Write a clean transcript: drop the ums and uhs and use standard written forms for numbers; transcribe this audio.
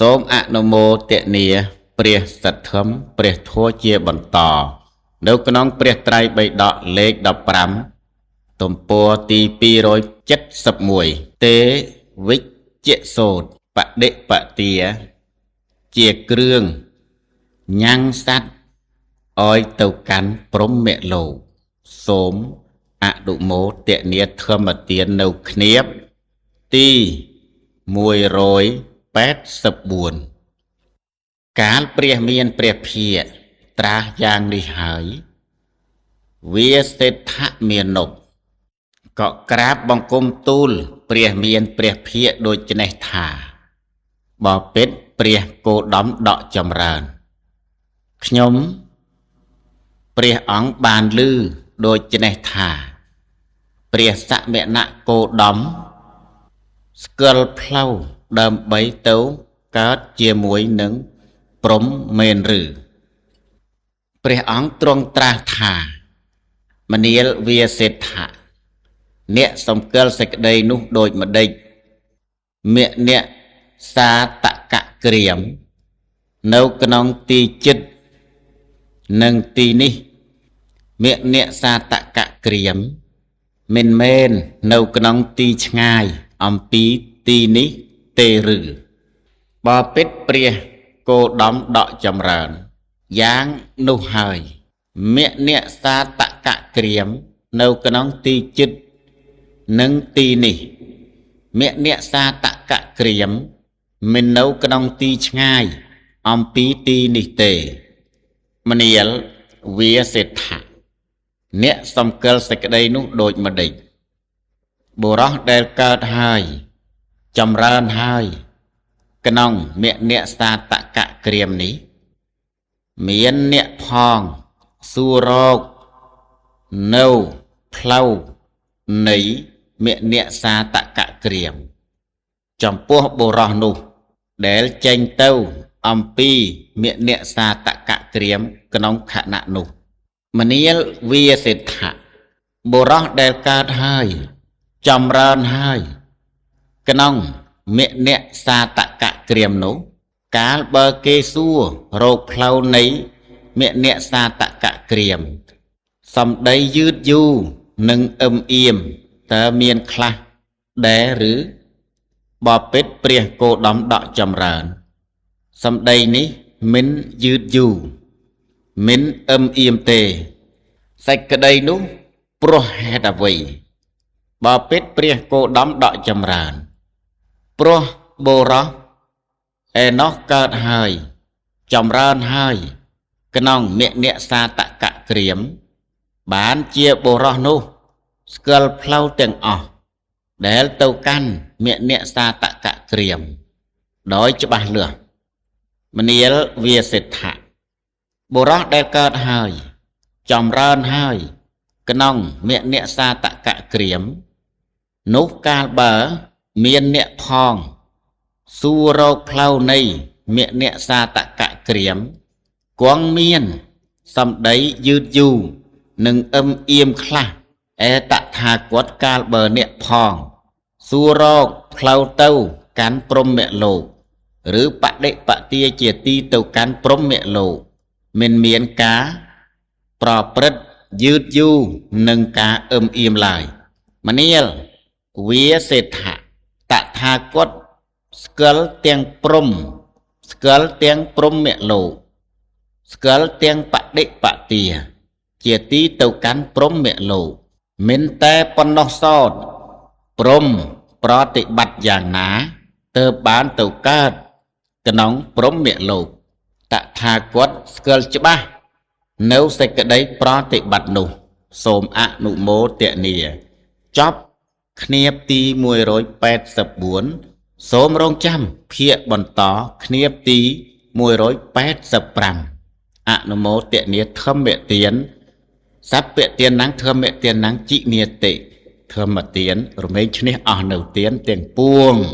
សូមអនុមោទនាព្រះសទ្ធំព្រះធម៌ជាបន្ត នៅក្នុងព្រះត្រៃបិដកលេខ15ទំព័រទី271ទេវិជ្ជសូត្របដិបទាជាគ្រឿងញ៉ាំងសត្វឲ្យទៅកាន់ព្រហ្មលោកសូមអនុមោទនាធម្មទាននៅគ្នាបទី184កាលព្រះមានព្រះភិក្ខត្រាស់យ៉ាងនេះហើយវាសេដ្ឋមានុបក៏ក្រាបបង្គំទូលព្រះមានព្រះភិក្ខដូច្នេះថាបពិតព្រះគោដមដកចម្រើនខ្ញុំព្រះអង្គបានឮដូច្នេះថាព្រះសមណគោដមស្គាល់ផ្លូវដើម្បីទៅកើតជាមួយនឹងព្រហ្មមែនឬព្រះអង្គទ្រង់ត្រាស់ថាមនាលវាសេដ្ឋៈអ្នកសំកិលសេចក្តីនោះដូចម្ដេចមនសាតកក្រៀមនៅក្នុងទីចិត្តនិងទីនេះមនសាតកក្រៀមមិនមែននៅក្នុងទីឆ្ងាយអំពីទីនេះទេឬបពិតព្រះគោដមដកចម្រើនយ៉ាងនោះហើយមនសាតកក្រៀមនៅក្នុងទីចិត្តនិងទីនេះមនសាតកក្រៀមមិននៅក្នុងទីឆ្ងាយអំពីទីនេះទេមនាលវាសេដ្ឋៈអ្នកសំកិលសេចក្តីនោះដូចម្ដេចបុរសដែលកើតហើយចម្រើនហើយក្នុងមនសាតកក្រៀមនេះមានអ្នកផងសួររកនៅផ្លូវនៃមនសាតកក្រៀមចំពោះបុរសនោះដែលចេញទៅអំពីមនសាតកក្រៀមក្នុងខណៈនោះមនាលវាសេដ្ឋៈបុរសដែលកើតហើយចម្រើនហើយក្នុងមនសាតកក្រៀមនោះកាលបើគេសួររកផ្លូវនៃមនសាតកក្រៀមសំដីយឺតយូរនិងអឹមអៀមតើមានខ្លះដែរឬបពិតព្រះគោដមដកចម្រើនសំដីនេះមិនយឺតយូរមិនអឹមអៀមទេសេចក្តីនោះព្រោះហេតុអ្វីបពិតព្រះគោដមដកចម្រើនព្រោះបុរសឯណោះកើតហើយចម្រើនហើយក្នុងមនសាតកក្រៀមបានជាបុរសនោះស្គាល់ផ្លូវទាំងអស់ដែលទៅកាន់មនសាតកក្រៀមដោយច្បាស់លាស់មនាលវាសេដ្ឋៈបុរសដែលកើតហើយចម្រើនហើយក្នុងមនសាតកក្រៀមនោះកាលបើមានអ្នកផងសួររកផ្លូវនៃមនសាតកក្រៀមគង់មានសំដីយឺតយូរនិងអឹមអៀមខ្លះឯតថាគតកាលបើអ្នកផងសួររកផ្លូវទៅកាន់ព្រហ្មលោកឬបដិបទាជាទីទៅកាន់ព្រហ្មលោកមិនមានការប្រព្រឹត្តយឺតយូរនិងការអឹមអៀមឡើយមនាលវាសេដ្ឋៈតថាគតស្គាល់ទាំងព្រហ្មស្គាល់ទាំងព្រហ្មលោកស្គាល់ទាំងបដិបទាជាទីទៅកាន់ព្រហ្មលោកមិនតែប៉ុណ្ណោះសោតព្រហ្មប្រតិបត្តិយ៉ាងណាទើបបានទៅកើតក្នុងព្រហ្មលោកតថាគតស្គាល់ច្បាស់នៅសេចក្តីប្រតិបត្តិនោះសូមអនុមោទនាចប់គ្នាបទី184សូមរងចាំភាគបន្តគ្នាបទី185អនុមោទនាធម្មទានសព្វទាននំធម្មទាននំជីនេតិធម្មទានរមែងឈ្នះអស់នៅទានទាំងពួង